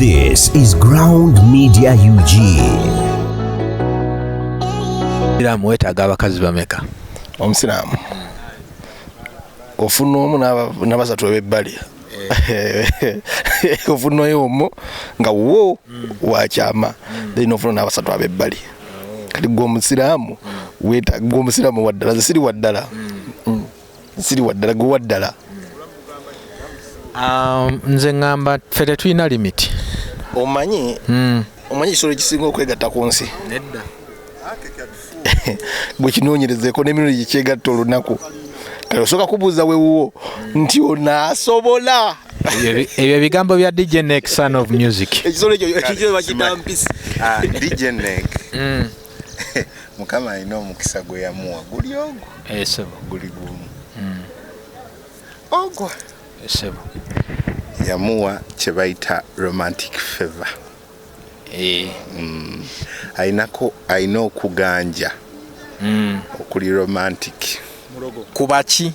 This is Ground Media UG. Musiraamu wetaaga abakazi bameka? Omusiraamu ofuna omu n'abasatu ebebbali, ofunayo omu nga wo wakyama, then ofuna n'abasatu abebbali. Kati gwe omusiraamu wetaaga, gwe omusiraamu waddala, nze siri waddala. Siri waddala, gwe waddala. Nze ŋŋamba ffe tetulina limit. Omanyi, omanyi ekisolo ekisinga okwegatta ku nsi? Nedda. Gwe kinoonyerezeeko n'emirundi gyekyegatta olunaku. Kale osooka kubuuza wewuwo nti onaasobola. Ebyo ebigambo bya DJ Nek, son of music. Ekisolo ekyo, ekyo bakiyita mpisi. Ah, DJ Nek, Mukama alina omukisa gwe yamuwa, guli ogwo. Esebo. Guli gumu ogwo. Esebo. Yamuwa kye bayita romantic favor. Ayinako, ayina okuganja okuli romantic. Kubaki?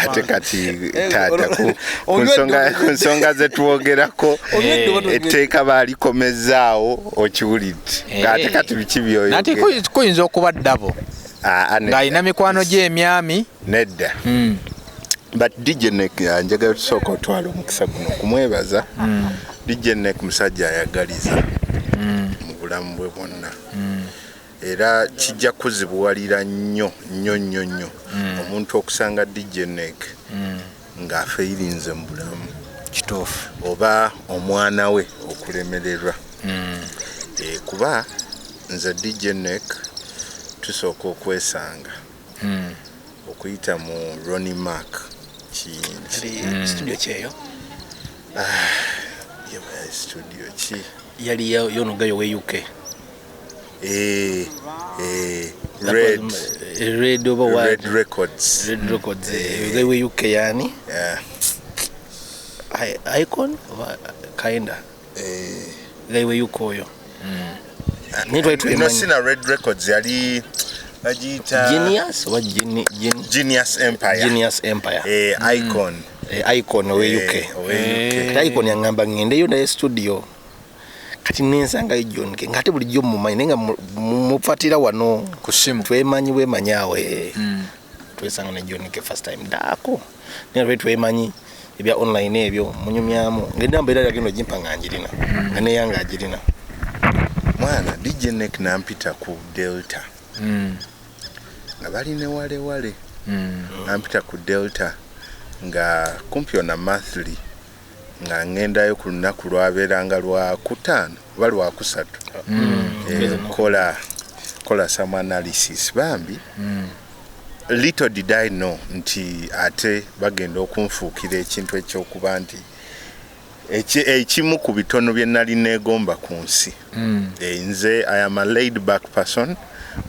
Ate kati taata, ku nsonga zetwogerako, etteeka baalikomezaawo, okiwulidde? Ate kati biki Nati byoyogera? Kuyinza okuba ddabo Ah, ah, nedda. ng'alina mikwano gye emyami. Nedda. But DJ Nek, njagala tusooka otwala omukisa guno okumwebaza. DJ Nek musajja ayagaliza mu bulamu bwe bwonna, era kijja kuzibuwalira nnyo nnyo nnyo nnyo omuntu okusanga DJ Nek ng'afeirinze mu bulamu. Oba omwana we okulemererwa. Kuba nze DJ Nek tusooka okwesanga okuyita mu Ronnie Mark Kiyingi. Studio kyeyo? Yeba studio ki? Yali yonogayo we UK. That Red. Red oba what? Red Records. Red Records, gayo we UK yani. Icon oba kinda gayo we UK oyo, naye twali No, twemanyi. sina Red Records, yali bagiyita Genius oba Genius Empire. Genius Empire. Icon. Icon owe UK. Owe UK. Kati Icon yaŋŋamba ŋŋendeyo naye studio. Kati nensangayo John K, ng'ate bulijjo mumanyi, naye nga mufatira wano ku simu. Twemanyi bwemanyi awo, eh. Twesanga ne John K first time daako, naye twali twemanyi ebya online ebyo munyumyamu, ng'enamba era yagenda ogimpa nga njirina, nga neyange agirina. Mwana, DJ Nek nampita ku Delta nga bali ne wale wale. Nampita ku Delta nga kumpi ona monthly, nga ngendayo ku lunaku lwabeeranga lwakutaano oba lwakusatu. Kola some analysis bambi. Little did I know nti ate bagenda okunfuukira ekintu ekyokuba nti ekimu ku bitono bye nali neegomba ku nsi. Nze I am a laid back person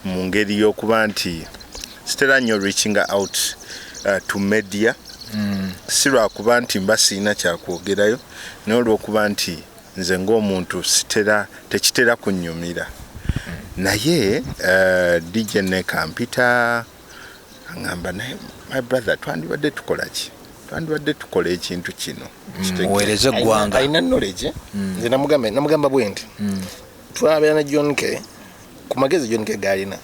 mu ngeri y'okuba nti sitera nnyo reaching out to media, si lwakuba nti mba siina kyakwogerayo, naye olwokuba nti nze ng'omuntu sitera, tekitera kunnyumira. Naye DJ Nek ampita, aŋŋamba, "Naye my brother, twandibadde tukola ki? Twandibadde tukola ekintu kino." Kitegeeza. Muweereze eggwanga. Alina knowledge, eh? Nze namugamba bwe nti twabeera ne John K, ku magezi John K galina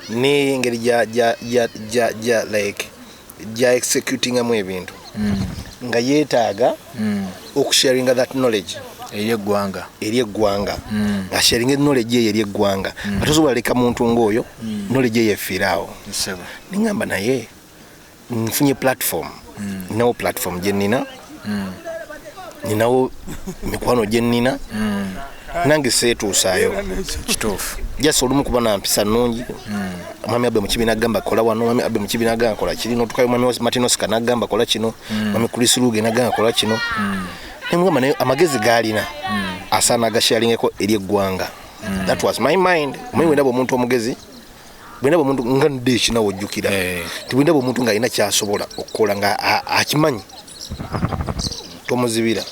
n'engeri gya like gya executingamu ebintu, nga yeetaaga okusharinga that knowledge eri eggwanga. Eri eggwanga, nga sharinga knowledge eyo eri eggwanga, nga tosobola leka muntu ng'oyo knowledge eyo efiiraawo. Ssebo. Neŋŋamba naye nfunye platform, ninawo platform gye nnina, ninawo mikwano gye nnina, nange seetuusaayo. Just olumu kuba na mpisa nnungi. Mwami Abe Mukibi nagamba, "Kola wano." Mwami Abe Mukibi nagamba, "Kola kiri." Notukayo mwami Martin Oscar nagamba, "Kola kino." Mwami Chris Ruge nagamba, "Kola kino." Nemugamba naye amagezi gaalina asaana agasharingeko eri eggwanga. That was my mind. Omanyi bwendaba omuntu omugezi, bwendaba omuntu nga ndeeki, nawe ojjukira nti bwendaba omuntu ng'alina kyasobola okukola nga akimanyi, tomuzibira.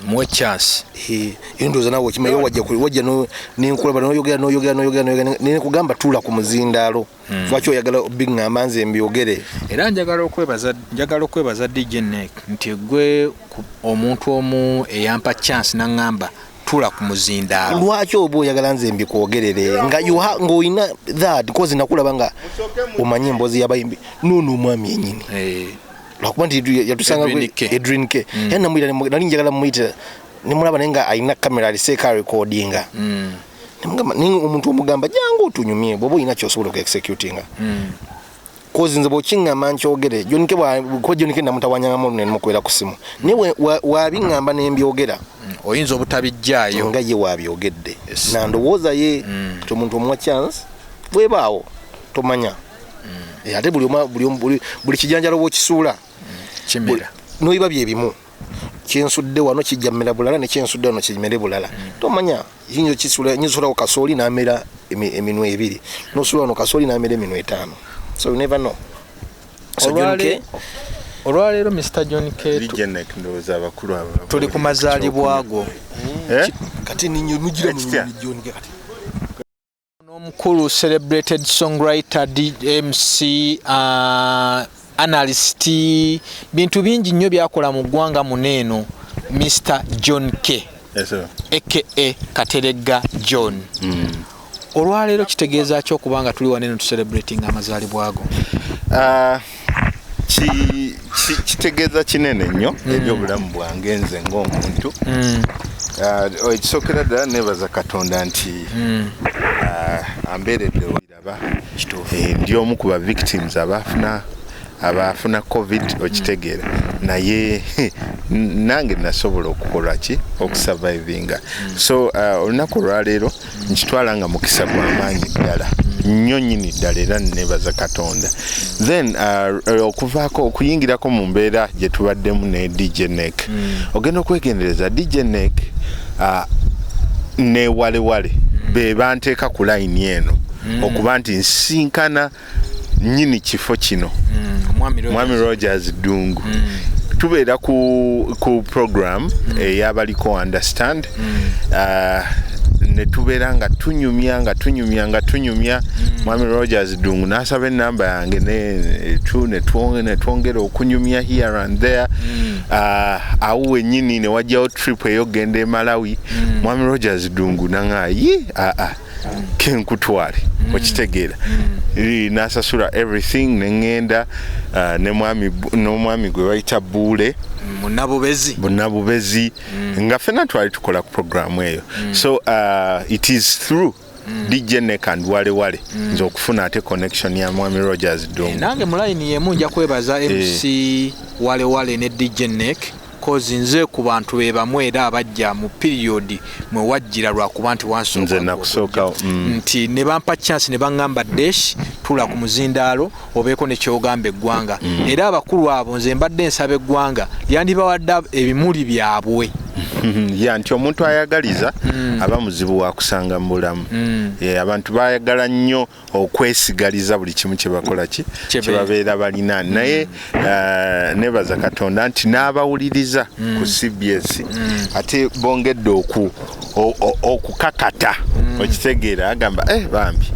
Muwe chance. Iyo ndowooza naawe okimanyi, wajja wajja nenkulaba noyogera noyogera noyogera noyogera, nekugamba tuula ku muzindaalo. Lwaki oyagala biŋŋamba nze mbyogere? Era njagala okwebaza DJ Nek nti gwe omuntu omu eyampa chance naŋŋamba tuula ku muzindaalo. Lwaki oba oyagala nze mbikwogerere nga ng'olina that? Cause nakulaba nga omanyi emboozi y'abayimbi noono omwami yenyini. Lwakuba nti yatusanga Edwin K. Edwin K. Era namuyita, nali njagala muyita nemulaba naye nga alina kamera aliseeko arecordinga. Nemugamba, naye omuntu omugamba jangu otunyumye bwoba olina kyosobola okuexecutinga. Cause nze bw'okiŋŋamba nkyogere. John K kuba John K namutawanyangamu nemukwera ku simu, naye wabiŋŋamba nembyogera. Oyinza obutabijjaayo. Nga ye wabyogedde. Yes. Nandowooza ye ti omuntu omuwa chance bwebaawo tomanya. Ate buli buli kijanjalo bwokisuula kimera. Nobiba byebimu, kyensudde wano kijja mmera bulala, nekyensudde wano kimere bulala. Tomanya, yinza okisuula, nyinza osuulawo kasooli n'amera eminwe ebiri, nosuula wano kasooli n'amera eminwe etaano. So you never know. So John K, Olwaleero Mr John K, DJ Nek, ndowooza abakulu abo tuli ku mazaalibwa go. Eh? Kati ninyo mugira. Ekitya? Mu John K kati. N'omukulu celebrated songwriter, DMC, analyst, bintu bingi nnyo byakola mu ggwanga muneeno, Mr John K, Yes, sir. aka Kateregga John. Olwaleero kitegeeza ki okuba nga tuli waneeno tucelebrating amazaalibwa go? Ah, kitegeeza kinene nnyo eri obulamu bwange nze ng'omuntu. Ah, ekisookera ddala nebaza Katonda nti ambeeredde olaba. Ndi omu ku ba victims abafuna COVID, okitegeera, naye nange nasobola okukola ki, okusurvivinga. So olunaku olwaleero nkitwala nga mukisa gw'amaanyi ddala nnyo nnyini ddala, era nebaza Katonda. Then okuvaako okuyingirako mu mbeera gye tubaddemu ne DJ Nek, ogenda okwegendereza DJ Nek ne Walewale be banteeka ku layini eno okuba nti nsinkana nnyini kifo kino. Omwami Rogers. Mwami Rogers Ddungu. Tubeera ku program eyabaliko Understand, ne tubeera nga tunyumya nga tunyumya nga tunyumya. Mwami Rogers Ddungu n'asaba enamba yange ne twongera okunyumya here and there. Awo wennyini ne wajjawo trip ey'okugenda e Malawi. Mwami Rogers Ddungu naŋaa yi aa kenkutwale, okitegeera. N'asasula everything neŋŋenda ne mwami n'omwami gwe bayita Buule. Munabubezi. Bunabubezi, nga ffenna twali tukola ku programu eyo. So it is through DJ Nek and Wale Wale nze okufuna ate connection ya mwami Rogers Ddungu. Nange mu layini yemu nja kwebaza MC Wale Wale ne DJ Nek, cause nze ku bantu be bamu era abajja mu period mwe wajjira, lwakuba nti wansooka. Nze nakusookawo. Nti ne bampa chance ne baŋŋamba, "Desh, tula ku muzindaalo obeeko ne kyogamba eggwanga." Era abakulu abo nze mbadde nsaba eggwanga lyandibawadde ebimuli byabwe. Ya, nti omuntu ayagaliza aba muzibu wa kusanga mu bulamu. Abantu bayagala nnyo okwesigaliza buli kimu kyebakola ki kyebabeera balina, naye nebaza Katonda nti n'abawuliriza ku CBS ate bongedde okukakata, okitegeera, agamba bambi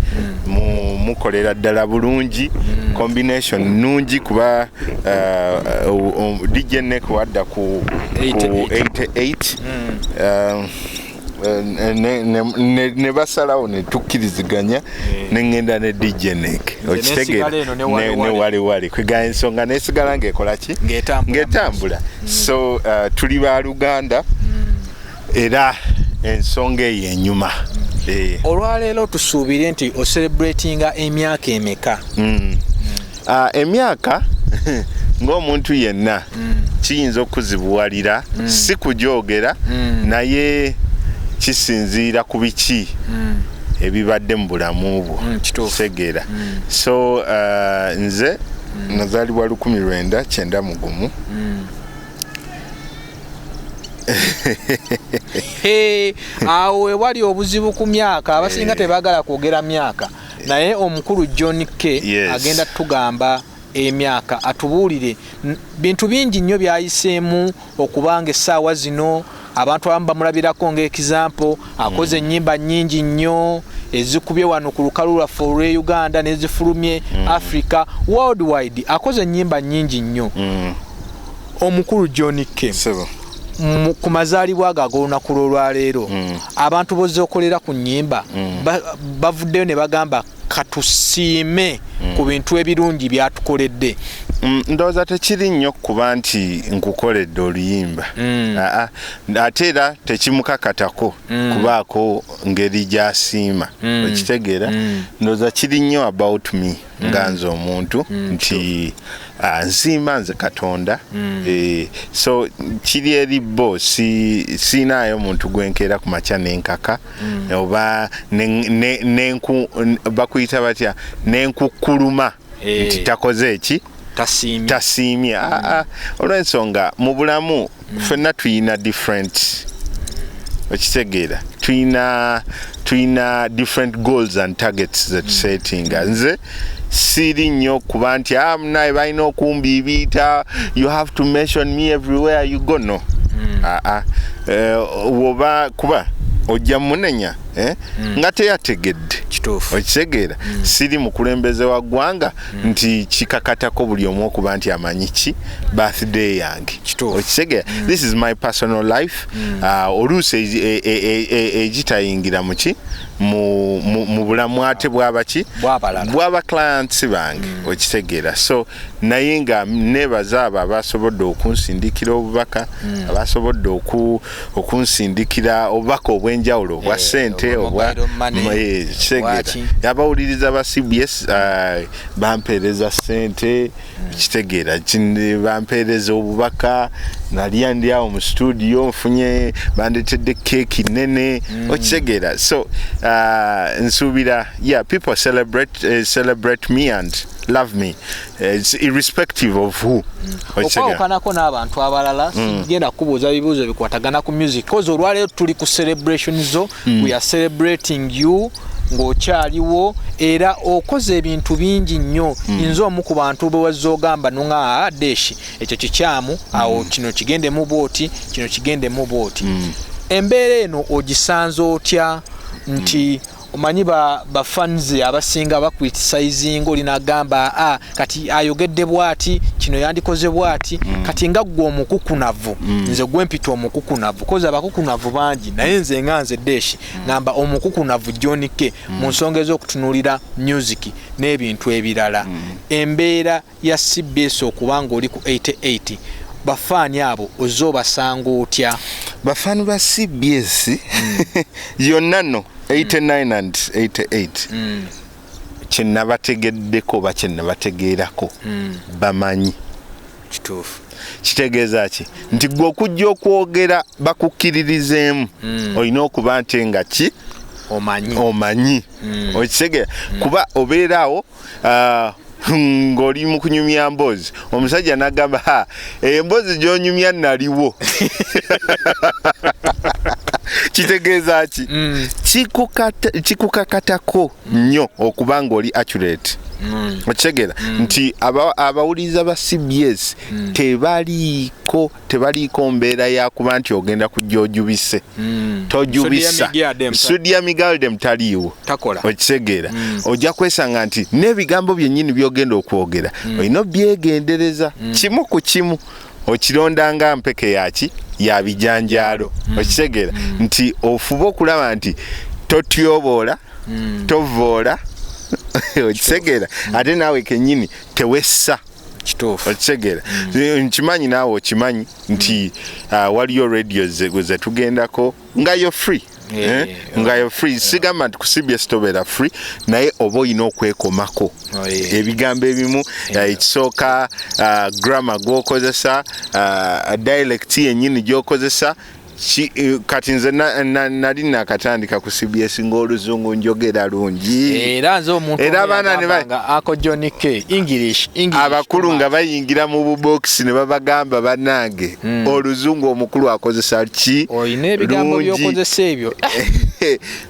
mukolera ddala bulungi, combination nungi, kuba DJ Nek wadda ku 88. 88 ne basalawo ne tukkiriziganya neŋŋenda ne DJ Nek, okitegeera. Nesigala eno ne Wale Ne Wale. Wale Wale kwegaya ensonga nesigala ng'ekola ki, Ng'etambula. Ng'etambula. So tuli baluganda era ensonga eyo enyuma. Olwaleero tusuubire nti ocelebratinga emyaka emeka? Emyaka ng'omuntu yenna kiyinza okuzibuwalira si kugyogera, naye kisinziira ku biki ebibadde mu bulamu bwo. Kituufu. Kitegeera. So nze nazaalibwa 1991. Hey, awo wewali obuzibu ku myaka, abasinga tebaagala kwogera myaka, naye omukulu John K agenda tugamba Emyaka atubuulire bintu bingi nnyo byayiseemu okubanga essaawa zino abantu abamu bamulabirako nga example. Akoze ennyimba nnyingi nnyo ezikubye wano ku lukalu lwaffe olw'e Uganda n'ezifulumye Africa, worldwide. Akoze ennyimba nnyingi nnyo, omukulu John K. Sebo. Ku mazaalibwa ge ag'olunaku lw'olwaleero, abantu bozze okolera ku nnyimba bavuddeyo ne bagamba katusiime ku bintu ebirungi byatukoledde. Ndowooza tekiri nnyo kuba nti nkukoledde oluyimba. Aa, ate era tekimukakatako kubaako ngeri gy'asiima, okitegeera? Ndowooza kiri nnyo about me nga nze omuntu nti nsiima nze Katonda. So kiri eri bo, siinaayo muntu gwenkeera ku makya nenkaka oba bakuyita batya, nenkukkuluma nti takoze eki, tasiimye. Tasiimye. Olw'ensonga mu bulamu ffenna tuyina different, okitegeera, tuyina different goals and targets zetusetinga. Nze siri nnyo kuba nti naye balina okumbiibiita, you have to mention me everywhere you go, no. Woba kuba ojja munenya, eh? Nga teyategedde. Okitegeera? Siri mukulembeze wa ggwanga nti kikakatako buli omu okuba nti amanyi ki birthday yange. Okitegeera? This is my personal life. Oluusi egitayingira muki, mu bulamu ate bwabaki, Bw'abalala. bwaba clients bange, okitegeera? So naye nga nebaza abo abasobodde okunsindikira obubaka, abasobodde okunsindikira obubaka obw'enjawulo obwa ssente, obwa obwa mobile money, kitegeera? Bwaki? Abawuliriza ba CBS bampeereza ssente, kitegeera? Bampeereza obubaka, nalya ndi awo mu studio nfunye bandetedde keeki nene, okitegeera? So nsuubira, yeah, people celebrate me and love me. It's irrespective of who, okitegeera? Okwawukanako n'abantu abalala, sigenda kubuuza bibuuzo bikwatagana ku music, cause olwaleero tuli ku celebration zo. We are celebrating you ng'okyaliwo era okoze ebintu bingi nnyo. Nze omu ku bantu be wazze ogamba nuŋa deshi ekyo kikyamu awo, kino kigendemu bwoti, kino kigendemu bwoti. Embeera eno ogisanze otya? Nti omanyi ba fans abasinga bacriticising, olina agamba a kati ayogedde bwati, kino yandikoze bwati. Kati nga ggwe omukukunavu, nze gwempita omukukunavu, cause abakukunavu bangi, naye nze nga nze Deshi ngamba omukukunavu John K mu nsonga ez'okutunuulira music n'ebintu ebirala, embeera ya CBS okuba nga oli ku 88, bafaani abo ozze obasanga otya? Bafaani ba CBS yonna no 89 and 88, kyenabategeddeko oba kyenabategeerako, bamanyi. Kitegeeza ki? Nti gwe okujja okwogera bakukkiririzeemu, olina okuba nti nga ki omanyi. Omanyi, okitegeera? Kuba obeera awo ng'oli mu kunyumya mboozi, omusajja n'agamba, "Ha, emboozi gy'onyumya naliwo." Kitegeeza ki? Kikukakatako nnyo okuba ng'oli accurate, okitegeera? Nti abawuliriza ba CBS tebaliiko mbeera yakuba nti ogenda kujja ojubise, tojubisa. Sudia Migaldem Sudia Migaldem taliiwo. Takola. Okitegeera? Ojja kwesanga nti n'ebigambo byennyini byogenda okwogera olina obyegendereza, kimu ku kimu okironda nga mpeke yaki ya bijanjaalo, okitegeera? Nti ofuba okulaba nti totyoboola, tovoola, okitegeera? Ate naawe kennyini tewessa. Okitegeera? Nkimanyi naawe okimanyi nti waliyo radio zetugendako nga yo free. Eh? Nga yo free. Sigamba nti ku CBS tobeera free, naye oba olina okwekomako ebigambo ebimu. Ekisooka, grammar gwokozesa, dialect yennyini gyokozesa. Kati nze nali nakatandika ku CBS ng'oluzungu njogera lungi. Era nze omuntu Era omu abaana ne yagambanga, "Uncle John K, English, English." Abakulu nga bayingira mu bubokisi ne babagamba, "Bannange, oluzungu omukulu akozesa ki Olina ebigambo lungi." by'okozesa ebyo.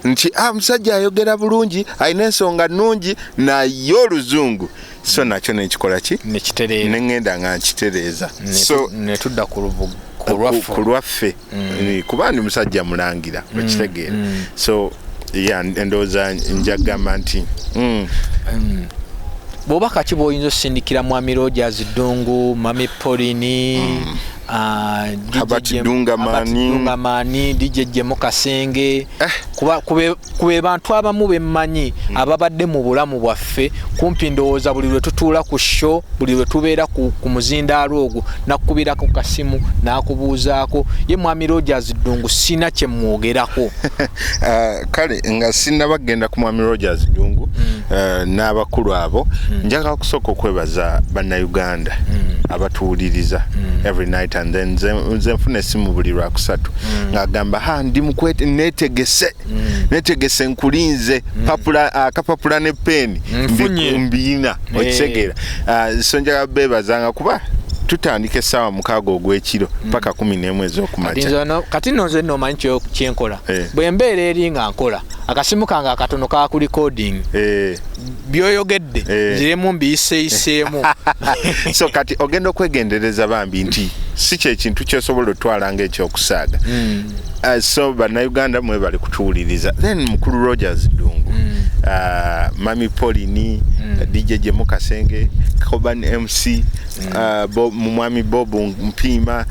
Nti musajja ayogera bulungi, alina ensonga nnungi, naye oluzungu. So nakyo nekikola ki? Nekitereera. Neŋŋenda nga nkitereeza. So netudda ku lwaffe. Ku lwaffe. Kuba ndi musajja mulangira, okitegeera. So yeah, ndowooza njagamba nti Bw'oba kaki bw'oyinza osindikira Mwami Rogers Ddungu, Mami Pauline, DJ Herbert Dungamani. Herbert Dungamani, DJ Jemo Kasenge. Kuba, kube bantu abamu bemmanyi ababadde mu bulamu bwaffe kumpi, ndowooza buli lwe tutuula ku show, buli lwe tubeera ku muzindaalo ogwo, nakkubirako kasimu n'akubuuzaako. Ye Mwami Rogers Ddungu sina kye mwogerako. Kale nga sinnaba kugenda ku Mwami Rogers Ddungu n'abakulu abo, njagala kusooka okwebaza Bannayuganda abatuwuliriza every night and then. Nze nfuna essimu buli lwakusatu ng'agamba, "Ha, ndi mukwete, neetegese, neetegese, nkulinze, akapapula ne peeni Nfunye. mbiina." Okitegeera? So njagala beebazanga kuba tutandika essaawa 6 ogw'ekiro paka 11 ez'okumakya. Kati nno nze nno omanyi kyenkola. Bwe mbeera eri nga nkola, akasimu kange akatono ka ku recording, byoyogedde nziremu mbiyiseeyiseemu. So kati ogenda okwegendereza bambi nti si kyekintu kyosobola otwala ngaekyokusaaga. So Bannayuganda mwebale kutuwuliriza. Then mukulu Rogers Ddungu, Mami Paulini, DJ Jemo Kasenge, Coban MC, Mwami Bob Mpiima,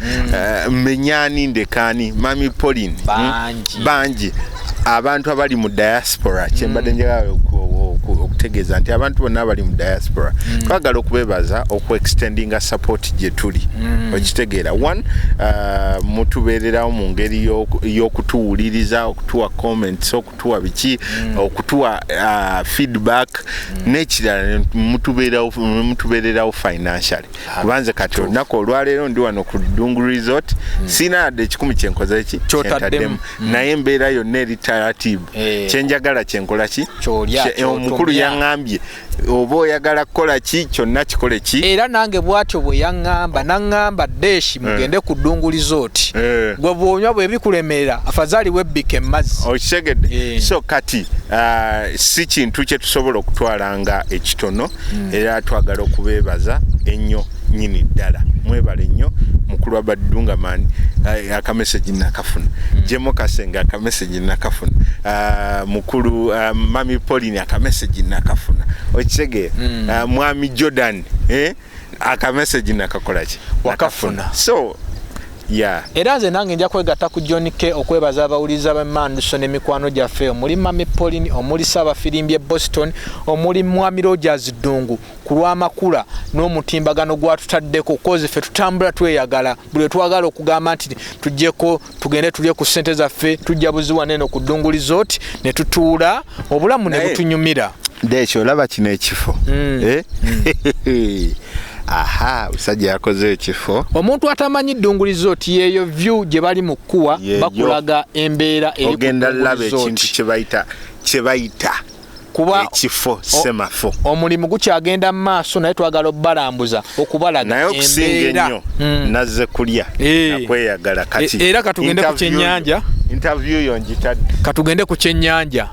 Menyani Ndekani, Mami Pauline, Bangi. Bangi abantu abali mu diaspora. Kyembadde njagala okutegeeza nti abantu bonna abali mu diaspora twagala okubebaza okuextendinga support gye tuli. Okitegeera? One, mutubeererawo mu ngeri y'okutuwuliriza, okutuwa comments, okutuwa biki, okutuwa feedback. N'ekirala, mutubeererawo financially, kubanze kati olunaku olwaleero ndi wano ku Ddungu Resort, sina yadde 100 kyenkoze ki. Kyotaddemu. Kyentaddemu, naye embeera yonna eri taratibu. Kyenjagala kyenkola ki. Kyolya, Omukulu kyotumya. yaŋŋambye oba oyagala kukola ki kyonna kikole ki. Era nange bwatyo bwe yaŋŋamba, naŋŋamba, "Deshi, mugende ku Ddungu Resort. Gwe bw'onywa bwe bikulemerera, afazaali webbika emmazzi." Okitegedde? So kati si kintu kye tusobola okutwala nga ekitono, era twagala okubeebaza ennyo nyini ddala. Mwebale nnyo. Mukulu Abadungaman, akamesagi nakafuna. Jemo Kasenge, akamesagi nakafuna. Mukulu Mami Pauline, akamesagi nakafuna. Okitegeera? Mwami Jordan, akamesagi nakakolaki. Wakafuna. So yeah. Era nze nange nja kwegatta ku John K okwebaza abawuliriza b'Emanduso n'emikwano gyaffe, omuli Mami Pauline, omuli Saabafirimbi e Boston, omuli Mwami Rogers Ddungu, ku lw'amakula n'omutimbagano gwatutaddeko, kozi ffe tutambula tweyagala. Buli twagala okugamba nti tujjeko tugende tulye ku ssente zaffe, tujja buziwa neno ku Ddungu Resort ne tutuula obulamu ne butunyumira. Dekyo olaba kino ekifo. Eh? Aha, musajja yakoze ekifo. Omuntu atamanyi Ddungu Resort, yeeyo view gye bali mu kkuwa. Yeeyo. Bakulaga embeera eri ku Ogenda Ddungu laba Resort. ekintu kyebayita Kuba ekifo semafo. Omulimu gukyagenda mu maaso, naye twagala obalambuza, okubalaga Naye okusinga embeera. ennyo, nazze kulya nakweyagala kati. Era katugende ku kyennyanja. Interview yo ngitadde. Katugende ku kyennyanja.